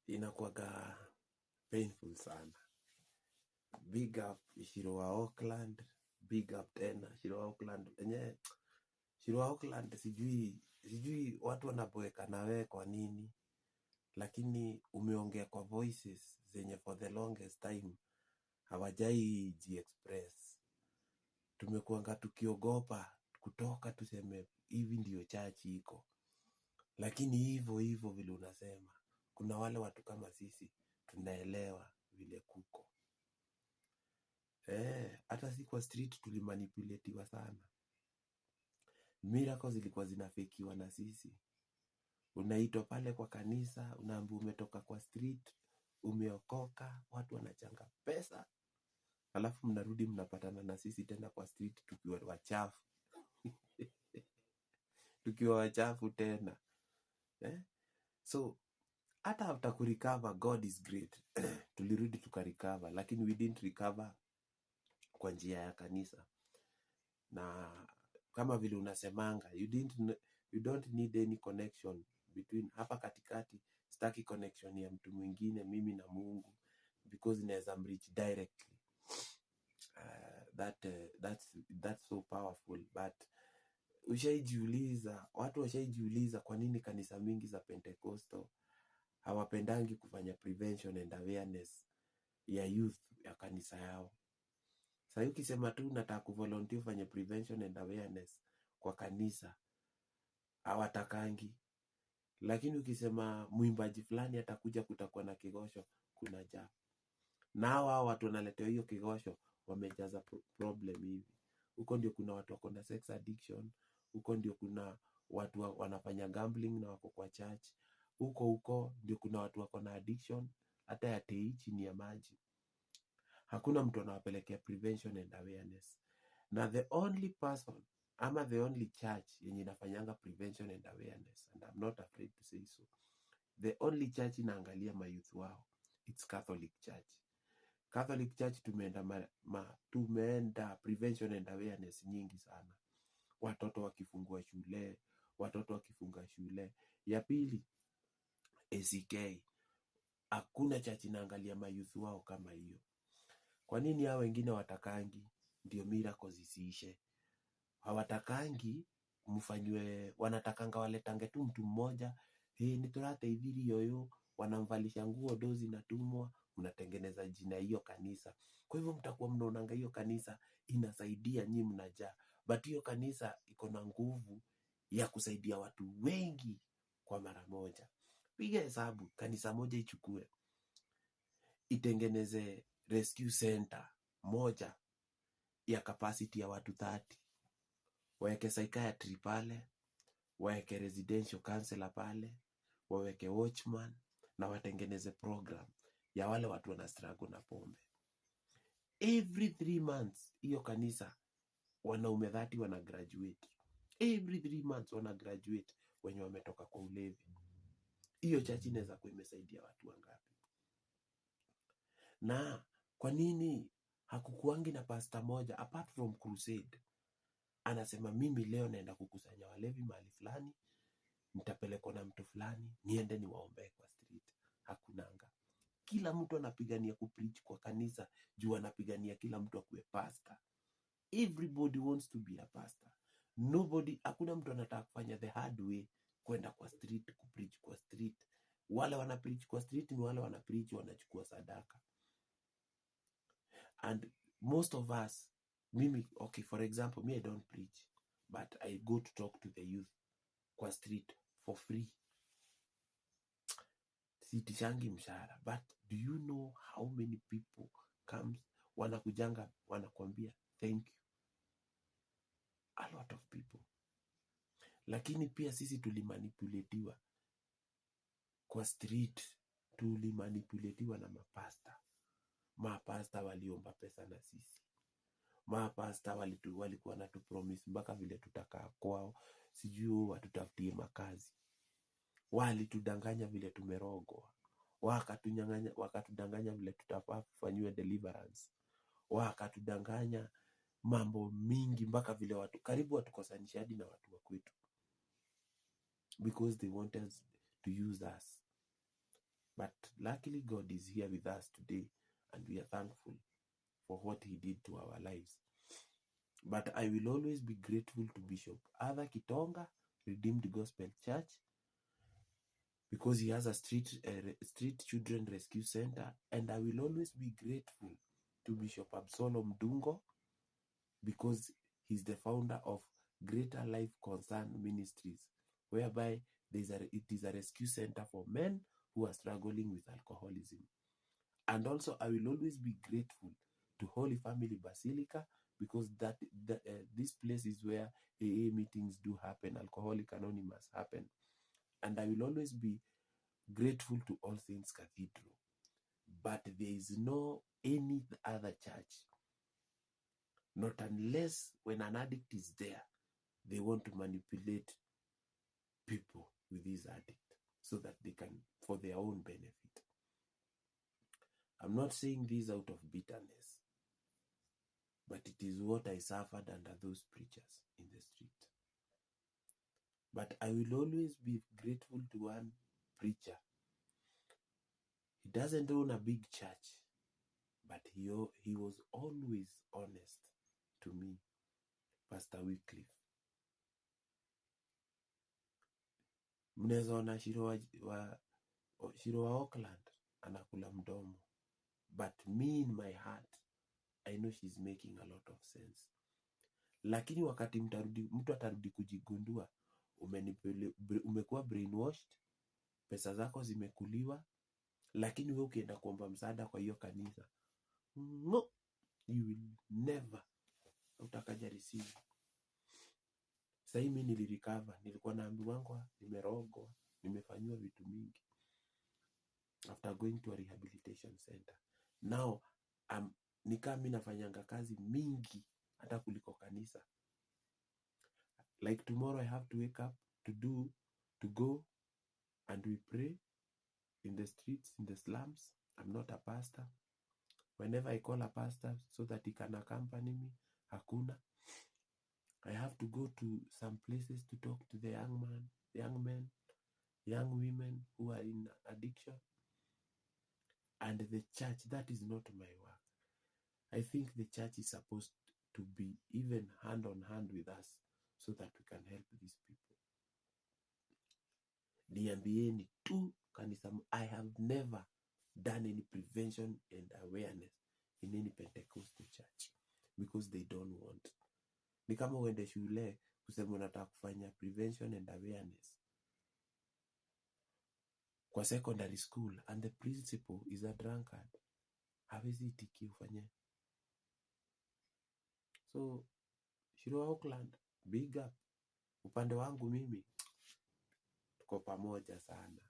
Inakuwaga painful sana. Big up Shiro wa Auckland, big up tena Shiro wa Auckland. Enyewe Shiro wa Auckland, sijui watu wanaboeka na wewe kwa nini, lakini umeongea kwa voices zenye for the longest time hawajai jiexpress. Tumekuanga tukiogopa kutoka tuseme hivi ndio church iko, lakini hivyo hivyo vile unasema, kuna wale watu kama sisi tunaelewa vile kuko. Hata si kwa street tulimanipulatiwa sana. Miracles zilikuwa zinafekiwa na sisi. Unaitwa pale kwa kanisa, unaambiwa umetoka kwa street, umeokoka, watu wanachanga pesa, alafu mnarudi mnapatana na sisi tena kwa street tukiwa wachafu, tukiwa wachafu tena, eh? So hata after kurecover, God is great, tulirudi tukarecover, lakini we didn't recover kwa njia ya kanisa. Na kama vile unasemanga, you don't need any connection between hapa katikati. Sitaki connection ya mtu mwingine, mimi na Mungu, because inaweza mreach directly. That's so powerful. But ushaijiuliza, watu washaijiuliza kwa nini kanisa mingi za Pentecostal hawapendangi kufanya prevention and awareness ya youth ya kanisa yao? Sahii ukisema tu nataka kuvolunteer ufanye prevention and awareness kwa kanisa, hawatakangi. Lakini ukisema mwimbaji fulani atakuja, kutakuwa na kigosho, kuna jaa. Na hao watu wanaletewa hiyo kigosho wamejaza problem hivi. Huko ndio kuna watu wako na sex addiction, huko ndio kuna watu wanafanya gambling na wako kwa church, huko huko ndio kuna watu wako na addiction hata ya tei chini ya maji. Hakuna mtu anawapelekea prevention and awareness. Na the only person ama the only church yenye inafanyanga prevention and awareness, and I'm not afraid to say so, the only church inaangalia mayouth wao, it's Catholic Church. Catholic Church tumeenda tumeenda prevention and awareness nyingi sana, watoto wakifungua shule, watoto wakifunga shule. Ya pili, ACK. Hakuna church inaangalia mayouth wao kama hiyo. Kwa nini hao wengine watakangi? Ndio miracles zisiishe. Hawatakangi mfanywe, wanatakanga waletange tu mtu mmoja, hey, niturateithirie uyu, wanamvalisha nguo, dozi inatumwa, mnatengeneza jina hiyo kanisa. Kwa hivyo mtakuwa mnaonanga hiyo kanisa inasaidia, nyi mnajaa, but hiyo kanisa iko na nguvu ya kusaidia watu wengi kwa mara moja. Piga hesabu, kanisa moja ichukue itengeneze rescue center moja ya capacity ya watu 30, waweke psychiatry pale, waweke residential counselor pale, waweke watchman na watengeneze program ya wale watu wana struggle na pombe. Every 3 months hiyo kanisa wanaume 30 wana graduate. Every 3 months wana graduate wenye wametoka kwa ulevi. Hiyo church inaweza kuwa imesaidia watu wangapi? Na kwa nini hakukuangi na pasta moja, apart from crusade, anasema, "Mimi leo naenda kukusanya walevi mahali fulani, nitapelekwa na mtu fulani, niende niwaombee kwa street"? Hakunanga. Kila mtu anapigania kupreach kwa kanisa juu anapigania kila mtu akuwe pastor. Everybody wants to be a pastor. Nobody, hakuna mtu anataka kufanya the hard way, kwenda kwa street, kupreach kwa street. Wale wana preach kwa street ni wale wana preach wanachukua sadaka. And most of us, mimi, okay, for example, me, I don't preach, but I go to talk to the youth kwa street for free. Siitishangi mshahara. But do you know how many people comes, wanakujanga, wanakwambia thank you? A lot of people. Lakini pia sisi tulimanipulatiwa kwa street, tulimanipulatiwa na mapasta. Mapasta waliomba pesa na sisi. Mapasta walikuwa na tupromise mpaka vile tutakaa kwao, sijui watutafutie makazi. Walitudanganya vile tumerogwa, wakatunyang'anya, wakatudanganya vile tutafaa kufanyiwa deliverance, wakatudanganya mambo mingi mpaka vile watu karibu watukosanishe hadi na watu wa kwetu, because they wanted to use us. But luckily God is here with us today and we are thankful for what he did to our lives. But I will always be grateful to Bishop Arthur Kitonga, Redeemed Gospel Church, because he has a street children rescue center. And I will always be grateful to Bishop Absalom Dungo, because he's the founder of Greater Life Concern Ministries, whereby it is a rescue center for men who are struggling with alcoholism. And also, I will always be grateful to Holy Family Basilica, because this place is where AA meetings do happen, Alcoholic Anonymous happen. And I will always be grateful to All Saints Cathedral. But there is no any other church, not unless when an addict is there, they want to manipulate people with this addict so that they can, for their own benefit. I'm not saying this out of bitterness, but it is what I suffered under those preachers in the street. But I will always be grateful to one preacher. He doesn't own a big church, but he was always honest to me, Pastor Wycliffe. Mnaweza ona Shiro wa Auckland anakula mdomo, but me in my heart I know she's making a lot of sense. Lakini wakati mtu atarudi kujigundua, umekuwa brainwashed, pesa zako zimekuliwa, lakini wewe ukienda kuomba msaada kwa hiyo kanisa, no, you will never utakaja receive. Sasa mimi nilirecover, nilikuwa naambiwa nimerogwa, nimefanywa vitu mingi after going to a rehabilitation center. Now ni kama mimi nafanyanga kazi mingi hata kuliko kanisa. Like tomorrow I have to wake up to go and we pray in the streets, in the slums. I'm not a pastor. Whenever I call a pastor so that he can accompany me, hakuna. I have to go to some places to talk to the young men, young women who are in addiction. And the church, that is not my work. I think the church is supposed to be even hand on hand with us so that we can help these people. Niambieni tu kanisa, I have never done any prevention and awareness in any Pentecostal church because they don't want. Ni kama uende shule kusema unataka kufanya prevention and awareness kwa secondary school and the principal is a drunkard. Hawezi itikia ufanye. So Shiro wa Auckland, big up. Upande wangu mimi tuko pamoja sana.